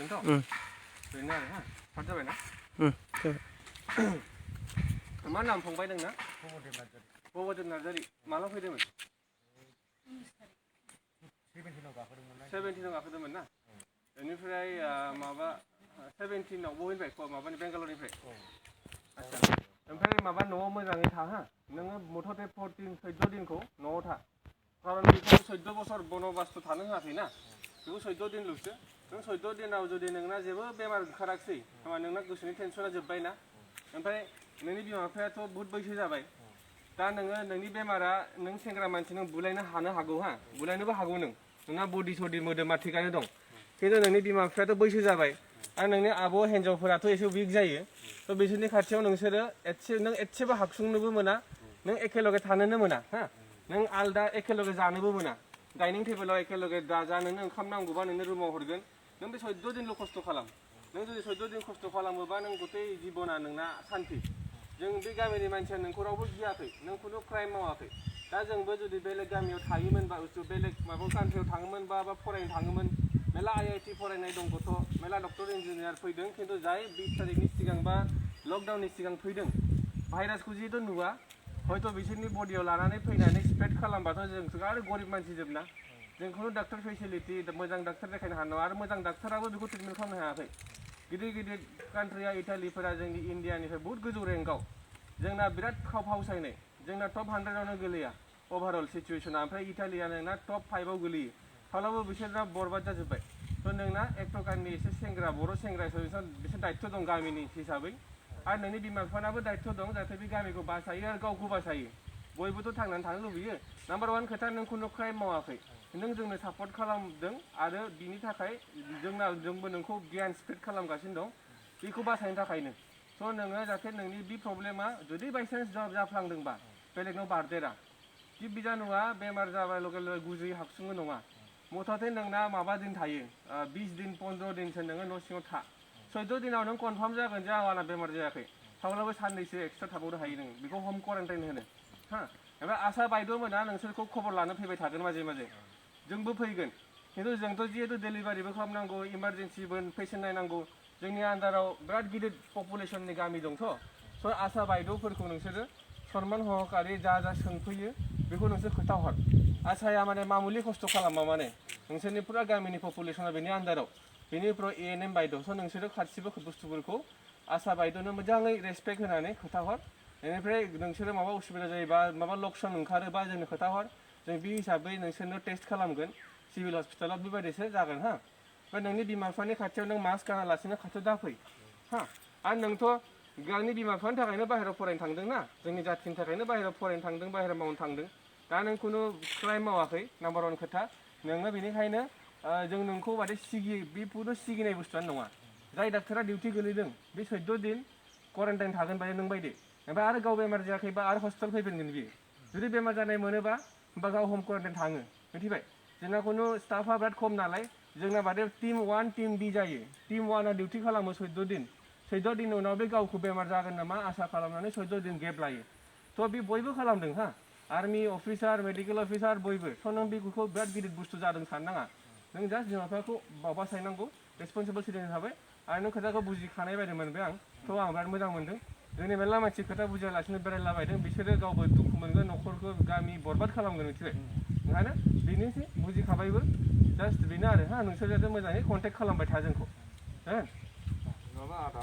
हागोनथ' बेनो आरो हा स्टार्ट जाबायना मा नाम फंबाय नोंना बबेदेब नार्जारि माला फैदोंमोन 17 गाखोदोंमोन ना बेनिफ्राय माबा 17आव बबेनिफ्राय माबानि बेंगालरनिफ्राय आच्छा ओमफ्राय माबा न'आव मोजाङै था हा नोङो मथथे 14 दिनखौ न'आव था खारन बेखौ 14 बोसोर बनबासथ' थानो होआखैना बेखौ 14 दिनल'सो नों 14 दिनाव जुदि नोंना जेबो बेमार ओंखाराखिसै होमबा नोंना गोसोनि टेनसना जोब्बायना ओमफ्राय नोंनि बिमा बिफायाथ' बहुद बैसो जाबाय दा नोङो नोंनि बेमारा नों सेंग्रा मानसि नों बुलायनो हानो हागौ हा बुलायनोबो हागौ नोंना बडि सडि मोदोमा थिगानो दं खिन्थु नोंनि बिमा बिफायाथ' बैसो जाबाय आरो नोंनि आब' हिन्जावफोराथ' एसे उइक जायो थ' बिसोरनि खाथियाव नोंसोरो नों एसेबो हाबसुंनोबो मोना नों एखेलगे थानोनो मोना हा नों आलदा एखेलगे जानोबो मोना डाइनिं टेबोलाव एखेलगे जा नोंनो ओंखाम नांगौबा नोंनो रुमाव हरगोन नों बे 14 दिनल' खस्थ' खालाम नों जुदि 14 दिन खस्थ' खालामोबा नों गथै जिबना नोंना सान्थि जों बे गामिनि मानसिया नोंखौ रावबो गियाखै नों खुनु क्राइम मावाखै दा जोंबो जुदि बेलेग गामियाव थायोमोनबा बेलेग माबा कान्ट्रियाव थाङोमोनबा बा फरायनो थाङोमोन मेला IIT फरायनाय दं गथ' मेला डक्टर इन्जिनियार फैदों खिन्थु जाय 20 तारिखनि सिगां बा लकडाउननि सिगां फैदों भाइरासखौ जिहेतु नुवा हयथ' बिसोरनि बडियाव लानानै फैनानै स्प्रेड खालामबाथ' जों आरो गरिब मानसि जोबना जों खुनु डाक्टर फेसिलिटि मोजां डाक्टर देखायनो हानाय नङा आरो मोजां डाक्टराबो बेखौ ट्रिटमेन्ट खालामनो हायाखै गिदिर गिदिर कान्ट्रिया इटालिफोरा जोंनि इण्डियानिफ्राय बहुत गोजौ रेंकआव जोंना बिराद फावसायनाय जोंना टप 100आवनो गोलैया अभारअल सिचुवेसना ओमफ्राय इटालिया नोंना टप 5आव गोलैयो थेवब्लाबो बिसोरना बरबाद जाजोब्बाय थ' नोंना एक प्रकारनि एसे सेंग्रा बर' सेंग्रा बिसोर दायित्व दं गामिनि हिसाबै आरो नोंनि बिमा बिफानाबो दायित्व दं जाहाथे बे गामिखौ बासायो आरो गावखौ बासायो बयबोथ' थांनानै थानो लुबैयो नाम्बार 1 खोथा नों खुनु क्राइम मावाखै नों जोंनो सापर्ट खालामदों आरो बिनि थाखाय जोंबो नोंखौ गियान स्प्रेड खालामगासिनो दं बेखौ बासायनो थाखायनो स' नोङो जाहाथे नोंनि बे प्रब्लेमा जुदि बायसान्स जाफ्लांदोंबा बेलेगनाव बारदेरा बे बिजानुआ बेमार जाबाय लगे लगे गुजुयै हाबसुङो नङा मथथे नोंना माबा दिन थायो 20 दिन 15 दिनसो नोङो न' सिङाव था 14 दिनाव नों कनफार्म जागोन जे आंना बेमार जायाखै थेवब्लाबो साननैसो एक्सट्रा थाबावनो हायो नों बेखौ हम क्वारेन्टाइन होनो हा ओमफ्राय आसा बायद' मोना नोंसोरखौ खबर लानो फैबाय थागोन माजे माजे जोंबो फैगोन खिन्थु जोंथ' जिहेतु डेलिभारिबो खालामनांगौ इमारजेन्सिबो पेसेन्ट नायनांगौ जोंनि आन्दाराव बिराद गिदिर पपुलेसननि गामि दंथ' स' आसा बायद'फोरखौ नोंसोरो सनमान सहकारि जा सोंफैयो बेखौ नोंसोर खोन्थाहर आसाया माने मामुलि खस्थ' खालामा माने नोंसोरनि फुरा गामिनि पपुलेसना बेनि आन्दाराव बेनिफ्राय ANM बायद' स' नोंसोरो गासिबो बुस्थुफोरखौ आसा बायद'नो मोजाङै रेसपेक्ट होनानै खोन्थाहर बेनिफ्राय नोंसोरो माबा उसुबिदा जायोबा माबा लक्षण ओंखारोबा जोंनो खोन्थाहर जों बे हिसाबै नोंसोरनो टेस्ट खालामगोन सिभिल हस्पिटालाव बेबायदिसो जागोन हा ओमफ्राय नोंनि बिमा बिफानि खाथियाव नों मास्क गानालासिनो खाथियाव दाफै हा आरो नोंथ' गावनि बिमा बिफानि थाखायनो बाहेरायाव फरायनो थांदों ना जोंनि जाथिनि थाखायनो बाहेरायाव फरायनो थांदों बाहेरायाव मावनो थांदों दा नों खुनु क्राइम मावाखै नाम्बार 1 खोथा नोङो बेनिखायनो जों नोंखौ माथे बे पुरु सिगिनाय बुस्थुआनो नङा जाय डाक्टरा डिउटि गोलैदों बे 14 दिन क्वारेन्टाइन थागोन बायदि नों बायदि ओमफ्राय आरो गाव बेमार जायाखैबा आरो हस्पिटाल फैफिनगोन बियो जुदि बेमार जानाय मोनोबा होमबा गाव हम क्वारेन्टाइन थाङो मिथिबाय जोंना खुनु स्टाफआ बिराद खम नालाय जोंना बादे टीम 1 टीम B जायो टीम 1आ डिउटि खालामो 14 दिन 14 दिन उनाव बे गावखौ बेमार जागोन नामा आसा खालामनानै 14 दिन गेप लायो थ' बे बयबो खालामदों हा आर्मि अफिसार मेडिकेल अफिसार बयबो स' नों बेखौ बिराद गिदिर बुस्थु जादों साननाङा नों जास्ट बिमा बिफाखौ बासायनांगौ रेसपन्सिबल सिटिजेन हिसाबै आरो नों खोथाखौ बुजिखानाय बायदि मोनबाय आं थ' आं बिराद मोजां मोनदों जोंनि मेरला मानसि खोथा बुजियालासिनो बेरायलाबायदों बिसोरो गावबो दुखु मोनगोन न'खरखौ गामि बरबाद खालामगोन मिथिबाय ओंखायनो बेनोसै बुजिखाबायबो जास्ट बेनो आरो हा नोंसोर जाहाथे मोजाङै कन्टेक्ट खालामबाय था जोंखौ हो माबा आदा